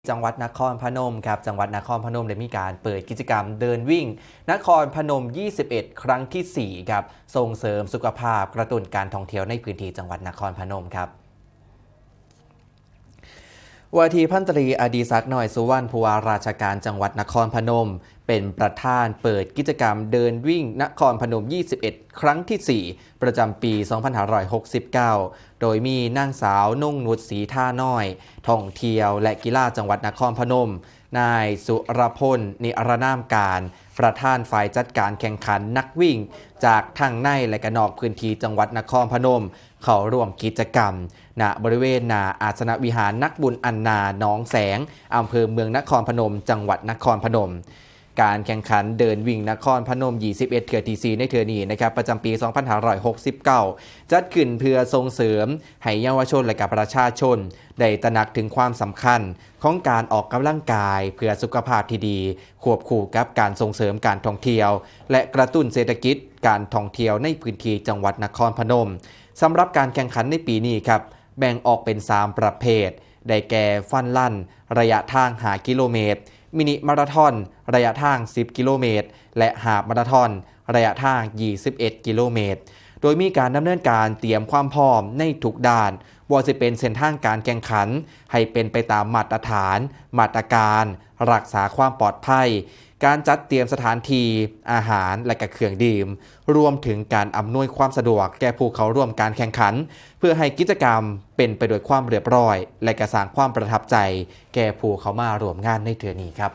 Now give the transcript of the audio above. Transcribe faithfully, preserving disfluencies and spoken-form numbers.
จังหวัดนครพนมครับ จังหวัดนครพนมได้มีการเปิดกิจกรรมเดินวิ่งนครพนม ยี่สิบเอ็ด ครั้งที่ สี่ ครับ ส่งเสริมสุขภาพกระตุ้นการท่องเที่ยวในพื้นที่จังหวัดนครพนมครับ ว่าที่พันตรีอดีศักดิ์ น้อยสุวรรณ ผู้ว่าราชการจังหวัดนครพนม เป็นประธานเปิดกิจกรรมเดินวิ่งนครพนม ยี่สิบเอ็ด ครั้งที่ สี่ ประจำปี สองพันห้าร้อยหกสิบเก้า โดยมีนางสาวนงนุช ศรีท่าน้อย ท่องเที่ยวและกีฬาจังหวัดนครพนม นายสุรพล นิรนามการ ประธานฝ่ายจัดการแข่งขันนักวิ่ง จากทั้งในและก็นอกพื้นที่จังหวัดนครพนม เข้าร่วมกิจกรรม ณ บริเวณหน้าอาสนวิหารนักบุญอันนาหนองแสง อำเภอเมืองนครพนม จังหวัดนครพนม การแข่งขันเดินวิ่งนครพนม ยี่สิบเอ็ด เทื่อที่ สี่ ในเทื่อนี้นะครับ ประจำปี สองพันห้าร้อยหกสิบเก้า จัดขึ้นเพื่อส่งเสริมให้เยาวชนและกับประชาชน ได้ตระหนักถึงความสำคัญของการออกกำลังกายเพื่อสุขภาพที่ดี ควบคู่กับการส่งเสริมการท่องเที่ยว และกระตุ้นเศรษฐกิจการท่องเที่ยวในพื้นที่จังหวัดนครพนม สำหรับการแข่งขันในปีนี้ครับ แบ่งออกเป็น สาม ประเภท ได้แก่ฟันลัน ระยะทาง ห้า กิโลเมตร มินิมาราธอน ระยะทาง สิบ กิโลเมตร และฮาล์ฟมาราธอน ระยะทาง ยี่สิบเอ็ด กิโลเมตร โดยมีการดำเนินการเตรียมความพร้อมในทุกด้าน ว่าจะเป็นเส้นทางการแข่งขัน ให้เป็นไปตามมาตรฐาน มาตรการ รักษาความปลอดภัย การจัดเตรียมสถานที่ อาหาร และก็เครื่องดื่ม รวมถึงการอำนวยความสะดวกแก่ผู้เข้าร่วมการแข่งขัน เพื่อให้กิจกรรมเป็นไปด้วยความเรียบร้อย และก็สร้างความประทับใจแก่ผู้เข้ามาร่วมงานในเทื่อนี้ครับ